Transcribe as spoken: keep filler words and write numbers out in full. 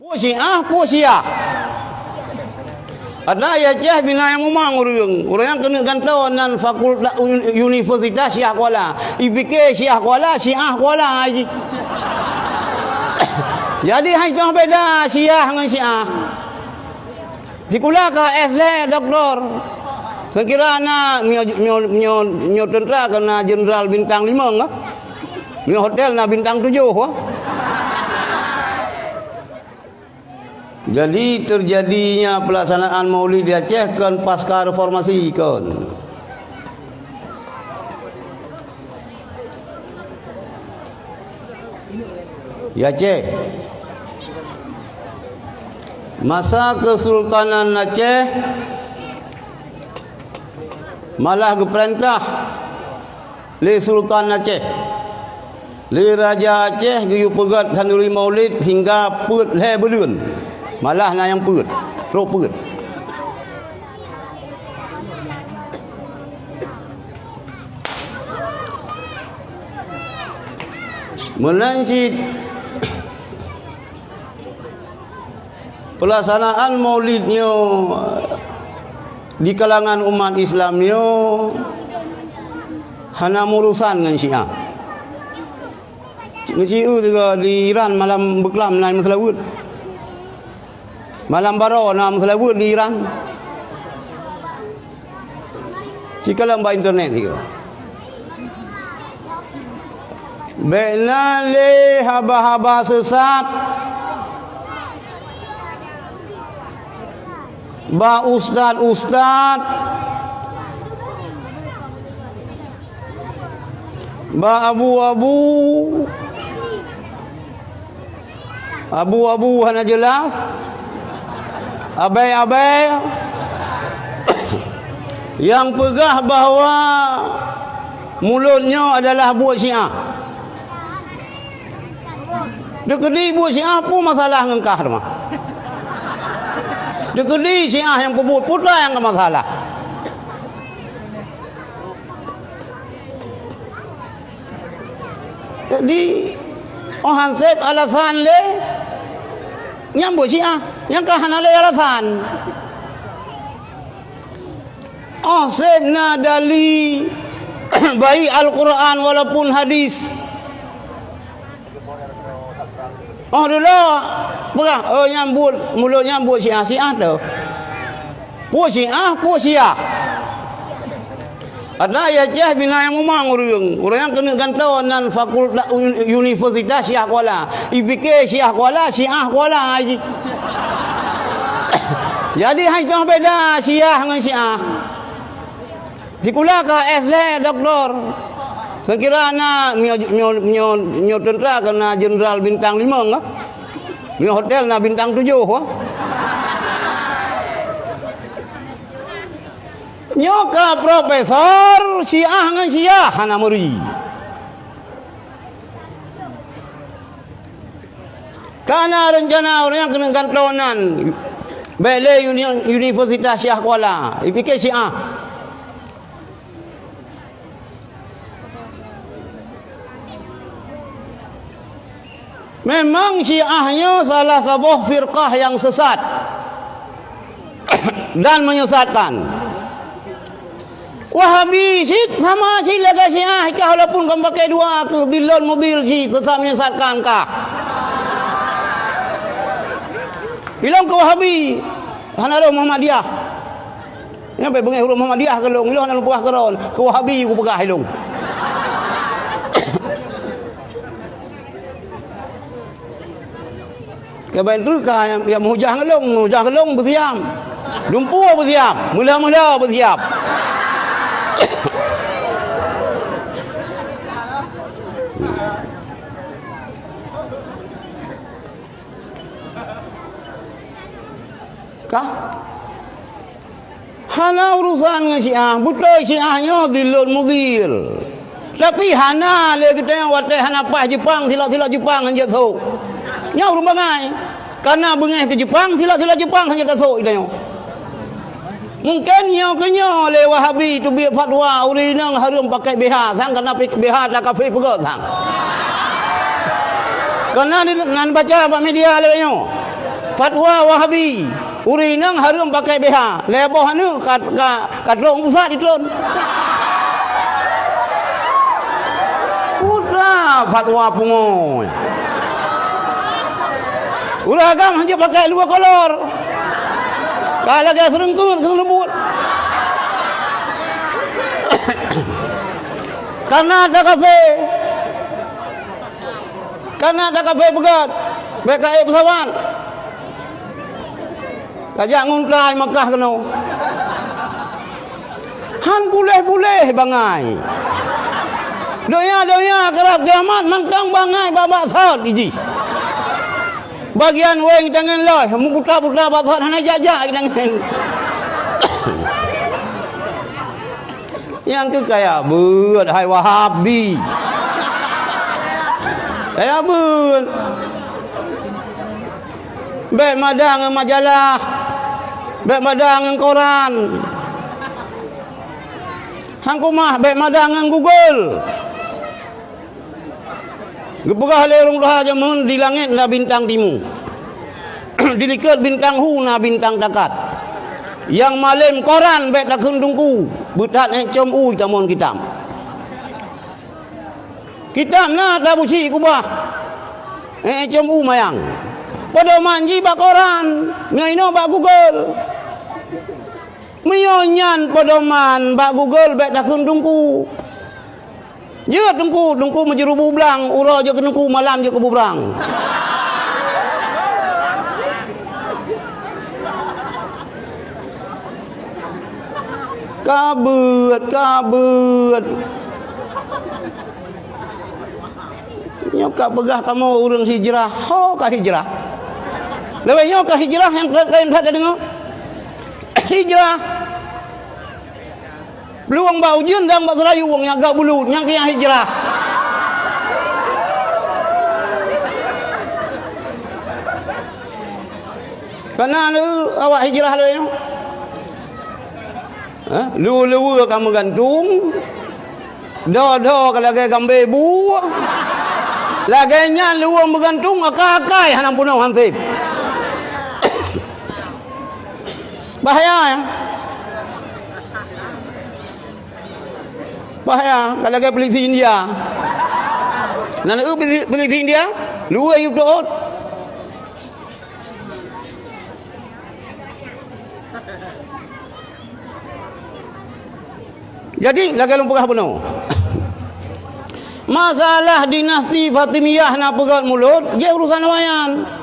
Peue Syiah, peue Syiah. Ada ya ceh bina nyang mumang ureueng. Ureueng nyang keuneuk gantoe nan fakultas un-, universitas Syiah Kuala. Ipike Syiah Kuala, Syiah Kuala jih. Jadi hai toh beda Syiah ngon Syiah. Sikula ka S lé doktor. Sekira na meunyoe, meunyoe, meunyoe, meunyoe teuntra keu na jenderal bintang limong, ah. Meunyoe hotel na bintang tujoh, ah. Jadi, teujadinya peulaksanaan Maulid di Aceh kon pasca reformasi, kon. Di Aceh. Masa Kesultanan Aceh malah geupeurintah lé Sultan Aceh. Lé Raja Aceh geuyue peugét khanduri Maulid sehingga peuet lhée buleuen. Malah na nyang peuet, trok peuet. Meunan cit peulaksanaan Maulid nyoe di kalangan umat Islam nyoe hana meurusan ngon Syiah. Ngon Syiah juga di Iran malam beuklam na meuseulaweuet. Malam baroe na meuseulaweuet di Iran. Sikalon bak internet sigoe. Bék na lé haba-haba sesat bak ustaz-ustaz, bak abu-abu. Abu-abu hana jeulaih, abée-abée nyang peugah bahwa Mulod nyoe adalah buet Syiah. Dikeudi buet Syiah peue masalah ngon kah teuma? Dikeudi Syiah nyang peubuet, peue nyang ka masalah? Jadi, oh han sép alasan lé, nyang buet Syiah, nyang ka hana lé alasan. Oh sép na dali, baik Al-Quran walaupun hadis. Oh dulu, peugah, oh nyang buet, Mulod nyang buet Syiah, Syiah tu. Peue Syiah, peue Syiah. Ada ya ceh bina nyang mumang ureueng. Ureueng nyang keuneuk gantoe nan fakultas un-, universitas Syiah Kuala. Ipike Syiah Kuala, Syiah Kuala jih. Jadi hai toh beda Syiah ngon Syiah. Sikula ka S lé doktor. Sekira na meunyoe, meunyoe, meunyoe, meunyoe teuntra keu na jenderal bintang limong, ah. Meunyoe hotel na bintang tujoh, ah. Nyoe ka profesor Syiah ngon Syiah hana meuri. Kana reuncana ureueng nyang keuneuk gantoe nan bék lé uni-, Universitas Syiah Kuala, ipike Syiah. Memang Syiah nyoe salah saboh firqah nyang sesat dan menyesatkan. Wahabi cit sama cit lagée Syiah kah, walaupun kon pakai dua keu dhillun mudhil cit, teutap menyesatkan kah. Ilong keu Wahabi, hana lôn Muhammadiyah. Nyang pih beungéh ureuëng Muhammadiyah keu lôn, ilong hana lôn peugah keudroe, keu Wahabi kupeugah ilong. Kaban teuka nyang, nyang meuhujah ngon lôn, meuhujah ngon lôn beusiam. Dumpeue beusiam, meula-meula beusiam. Kah? Hana urusan ngon Syiah. Beutôi Syiah nyoe dhillun mudhil. Tapi hana lé geutanyoe watée hana paih Jeupang, silak-silak Jeupang hanjeuet sôk. Nyoe ureuëng bangai. Kana beungéh keu Jeupang, silak-silak Jeupang hanjeuet tasôk geutanyoe. Mungken nyoe keu nyoe lé Wahabi teubiet fatwa ureuëng inong hareuem pakai B H, sang kana B H takafé peugöt sang. Kana di, nan baca bak media lé nyoe. Fatwa Wahabi, ureueng inong hareuem pakai B H. Lhèe boh aneuk ka, ka, ka trok u pusat ditrôn. Peue teuma fatwa pungo. Ureueng agam hanjeuet pakai luwa kolor. Ka lagèe seureungkeut keu leumbut. Kareuna atra kafé. Kareuna atra kafé peugöt, bèk ka ék peusawat. Ka jak ngon trai Makkah keunoe. Han puléh-puléh bangai. Donya-donya karab kiamat mantong bangai babak sot jih. Bagian wéng tangan lôi, meuputa-puta bak sot hana jak-jak tangan. Nyang keu kaya beuet hai Wahabi. Kaya beuet. Bèk mada ngon majalah. Bèk mada ngon koran. Hang kumah bèk mada ngon Google. Geupeugah lé ureueng tuha jameun, di langét na bintang timu. Di likot bintang hu na bintang takat. Nyang malém koran bèk takheun teungku, beuthat ék com u tamong kitab. Kitab na tabuci kubah, ék com u mayang. Peudoman jih bak koran, nyoe inoe bak Google. Meunyoe nyan peudoman bak Google bèk takheun teungku. Jeuet teungku, teungku meujeureubu blang, uroe jeuet keu teungku, malam jeuet keu bubrang. Ka beuet, ka beuet. Nyoe ka peugah kamoe ureueng hijrah, ho ka hijrah. Leubeh nyoe ka hijrah nyang kayém that tadeungoe. Hijrah. Luwang bak ujeuen dan bak seurayu wong nyang gak bulut, nyang keu nyang hijrah. Kana lé awak hijrah lé nyoe. Ha? Luweue-luweue ka meugantung. Dho-dho ka lagèe gambé bu. Lagèe nyan luweue meugantung akai-akai hana peunoh hansép. Bahaya, ya. Bahaya, ka lagèe polisi India. Nan eu polisi, polisi India, luweue yub teuôt. Jadi, lagèe lôn peugah bunoe. Masalah dinasti Fatimiyah na peugöt mulod, jih urusan awaknyan.